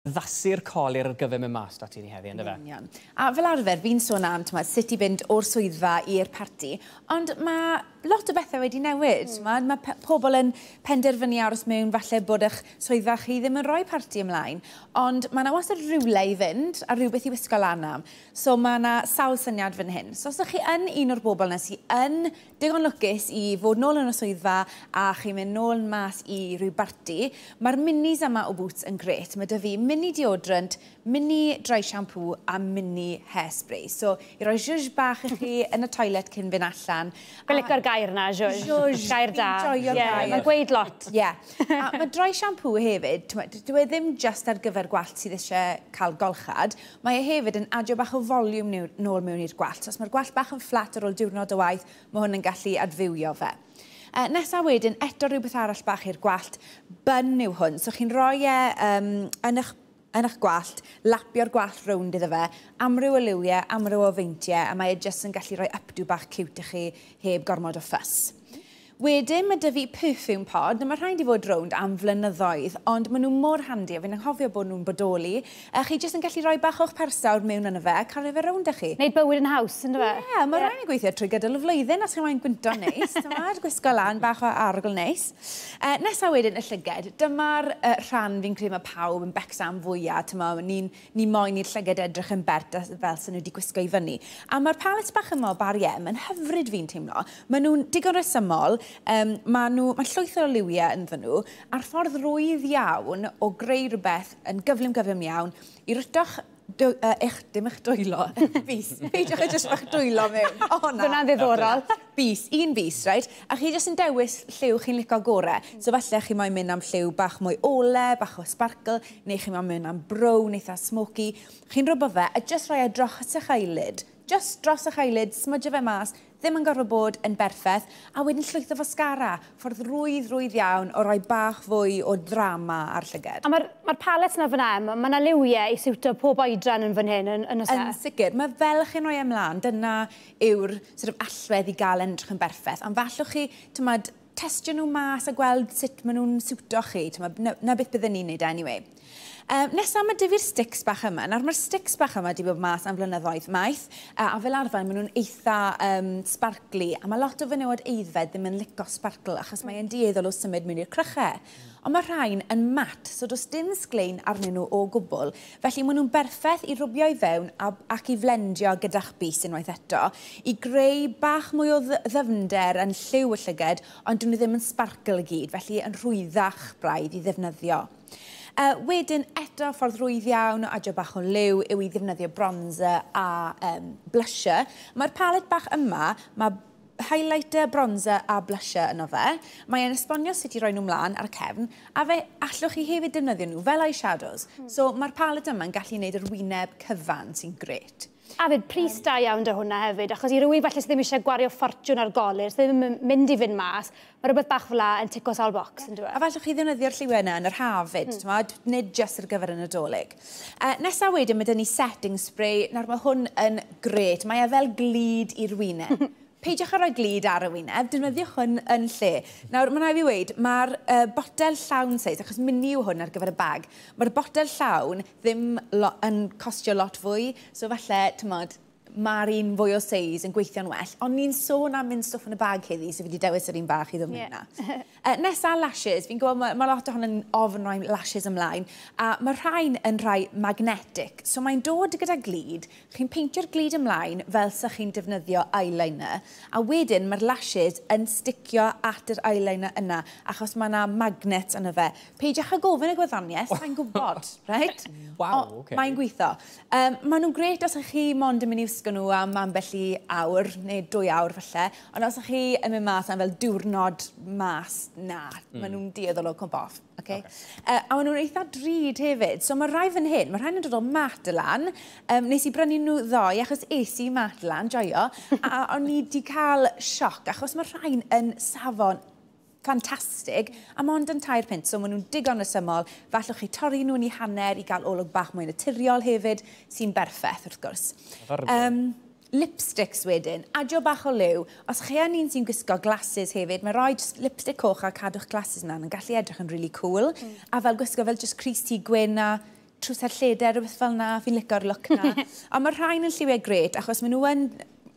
Addasu'r colur ar gyfer mynd mas 'da ti ni heddi, yndyfe? Union. A fel arfer, fi'n sôn am, t'mod, sut i fynd o'r swyddfa i'r parti, ond mae lot o bethau wedi newid. Mae pobl yn penderfynu aros mewn, falle bod eich swyddfa chi ddim yn rhoi parti ymlaen, ond mae yna wastad rhywle i fynd a rhywbeth i wisgo lan am. So mae yna sawl syniad fan hyn. So os ydych chi yn un o'r bobl yna sydd yn digon lwcus i fod nôl yn y swyddfa a chi'n mynd nôl mas i ryw barti, mae'r minis yma o Boots yn grêt. Mae 'da fi mini deodorant, mini dry shampoo a mini hairspray. So, i roi zhuzh bach i chi yn y toilet cyn fynd allan. Fi'n licio'r gair na, zhuzh. Zhuzh. Gair da. Fi'n joio'r gair. Mae'n gweud lot. Ie. Yeah. A mae dry shampoo hefyd, t'mod, dyw e ddim just ar gyfer gwallt sydd eisiau cael golchad, mae e hefyd yn adio bach o volume nôl mewn i'r gwallt. So, os mae'r gwallt bach yn fflat ar ôl diwrnod o waith, mae hwn yn gallu adfywio fe. Nesa wedyn, eto rhywbeth arall bach i'r gwallt, bun yw hwn. So chi'n rhoi e yn eich gwallt, lapio'r gwallt rownd iddo fe, amryw o liwiau, amryw o feintiau, a mae e jyst yn gallu rhoi updo bach cute i chi heb gormod o fuss. Wedyn mae 'da fi perfume pod, mae rhaid i fod rownd am flynyddoedd, ond maen nhw mor handi, a fi'n anghofio bod nhw'n bodoli. Chi jyst yn gallu rhoi bach o'ch persawr mewn yno fe a cario fe rownd â chi. Neud bywyd yn haws, ynddo fe? Ie, yeah, mae rhaid yn gweithio trwy gydol y flwyddyn os chi'n moyn gwynto neis. T'mod, gwisgo lan bach o arogl neis. Nesa wedyn y llyged. Dyma'r rhan fi'n credu mae pawb yn becso am fwyaf. T'mod, ni moyn i'r llyged edrych yn bert fel sy'n nhw wedi gwisgo i fyny. A mae'r palet bach yma o Barry M yn hyfryd, fi'n teimlo. Maen nhw'n digon resymol. Mae llwyth o liwiau ynddyn nhw, a'r ffordd rwydd iawn o greu rhywbeth yn gyflym gyflym iawn i rwto'ch eich, dim eich dwylo, bys. Peidiwch â jyst eich dwylo mewn. O, na. Hwnna'n ddiddorol. Bys, un bys, right? A chi jyst yn dewis lliw chi'n licio gore. So falle chi moyn mynd am lliw bach mwy ole, bach o sparkle, neu chi moyn mynd am brown, eitha smoky. Chi'n rwbo fe, a jyst rhoi e dros eich eyelid. Just dros eich eyelid, smudge fe mas, ddim yn gorfod bod yn berffaith, a wedyn llwytho mascara. Ffordd rwydd, rwydd iawn o roi bach fwy o ddrama ar llyged. A mae'r palet yna fyna, mae yna liwiau i siwto pob oedran yn fan hyn, yn oes e? Yn sicr. Mae fel chi'n rhoi ymlaen, dyna yw'r sort of allwedd i gael yn edrych yn berffaith. Ond fallwch chi, t'mod, testio nhw mas a gweld sut maen nhw'n siwto chi. T'mod, na beth byddwn ni'n neud anyway. Nesa mae 'da fi'r sticks bach yma. Nawr mae'r sticks bach yma wedi bod mas am flynyddoedd maith, a fel arfer maen nhw'n eitha sparkly, a mae lot o fenywod aeddfed ddim yn lico sparkle achos mae'n dueddol o symud mewn i'r crychau. Ond mae rhain yn matte, so does dim sglein arnyn nhw o gwbl. Felly maen nhw'n berffaith i rwbio i fewn ac i flendio gyda'ch bys unwaith eto, i greu bach mwy o ddyfnder yn lliw y llyged, ond dyn nhw ddim yn sparkle i gyd, felly yn rhwyddach braidd i ddefnyddio. Wedyn eto ffordd rwydd iawn o adio bach o liw yw i ddefnyddio bronzer a blusher. Mae'r palet bach yma, mae highlighter, bronzer a blusher yno fe. Mae'n esbonio sut i roi nhw mlaen ar y cefn, a fe allwch chi hefyd defnyddio nhw fel eyeshadows. So mae'r palet yma'n gallu gwneud yr wyneb cyfan, sy'n grêt. A fyd, pris da iawn 'da hwnna hefyd, achos i rywun falle sydd ddim eisiau gwario ffortiwn ar golur, sydd ddim yn mynd i fynd mas, mae rhywbeth bach fel 'la yn tico sawl bocs, yn dweud. A fallwch chi ddefnyddio'r lliwiau yna yn yr haf fyd, t'mod, nid jyst ar gyfer y Nadolig. Nesa wedyn, mae 'da ni setting spray. Nawr mae hwn yn grêt. Mae e fel glud i'r wyneb. Peidiwch â rhoi glud ar y wyneb, defnyddiwch hwn yn lle. Nawr, mae'n rhaid fi weud, mae'r botel llawn seis, achos mini yw hwn ar gyfer y bag, mae'r botel llawn ddim yn costio lot fwy, so falle, t'mod, mae'r un fwy o seis yn gweithio'n well. Ond ni'n sôn am mynd stwff yn y bag heddi, so fi wedi dewis yr un bach i ddod yeah. yna. Nesa, lashes. Fi'n gwybod mae lot ohono ofn rhoi lashes ymlaen. A mae rhain yn rhai magnetic. So mae'n dod gyda glud. Chi'n peintio'r glud ymlaen fel sa chi'n defnyddio eyeliner. A wedyn mae'r lashes yn sticio at yr eyeliner yna, achos mae yna magnet yna fe. Peidiwch â gofyn y gwyddoniaeth, sa'n gwybod, right? Waw, O, ocê. Mae'n gweithio. Maen nhw'n grêt os ych chi mond yn mynd i wisgo nhw am ambell i awr neu 2 awr falle, ond os ych chi yn mynd mas am fel diwrnod mas, na, maen nhw'n dueddol o cwmpo off. Okay? Okay. A maen nhw'n eitha drud hefyd. So mae rai fan hyn, mae rhain yn dod o Matalan. Nes i brynu nhw ddoe achos es i Matalan, joio, a o'n i wedi cael sioc achos mae rhain yn safon ffantastig, a mond yn 3 punt, so maen nhw'n digon resymol. Fallwch chi torri nhw'n i hanner i gael olwg bach mwy naturiol hefyd, sy'n berffaith wrth gwrs. Lipsticks wedyn, adio bach o liw. Os chi yn un sy'n gwisgo glasses hefyd, mae rhoi just lipstick coch a cadw'ch glasses yna yn gallu edrych yn really cool. A fel gwisgo fel just crys-T gwyn a trwser lleder, rhywbeth fel 'na, fi'n lico'r look 'na. A mae rhain yn lliwiau grêt, achos maen nhw yn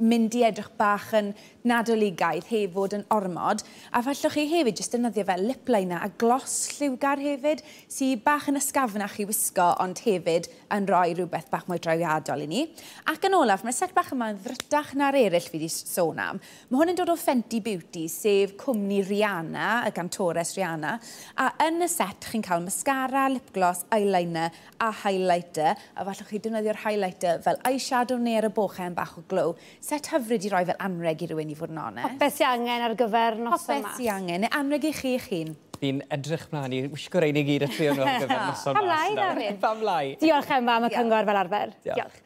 mynd i edrych bach yn nadoligaidd heb fod yn ormod. A fallwch chi hefyd jyst defnyddio fel lip liner a gloss lliwgar hefyd, sydd bach yn ysgafnach i wisgo, ond hefyd yn rhoi rhywbeth bach mwy drawiadol i ni. Ac yn olaf, mae'r set bach yma yn ddrytach na'r eraill fi wedi sôn am. Mae hwn yn dod o Fenty Beauty, sef cwmni Rihanna, y gantores Rihanna. A yn y set, chi'n cael mascara, lip gloss, eyeliner a highlighter. A fallwch chi defnyddio'r highlighter fel eyeshadow neu ar y bochau yn bach o glow. Set hyfryd i roi fel anreg i rywun, i fod yn onest. Popeth sy'n angen ar gyfer noson mas. Popeth sy'n angen, neu anreg i chi eich hun. Fi'n edrych mlaen i wisgo rein i gyd a trio nhw ar gyfer noson mas. Pam lai, Dafydd? Pam lai? Diolch, Emma, am y cyngor fel arfer. Diolch.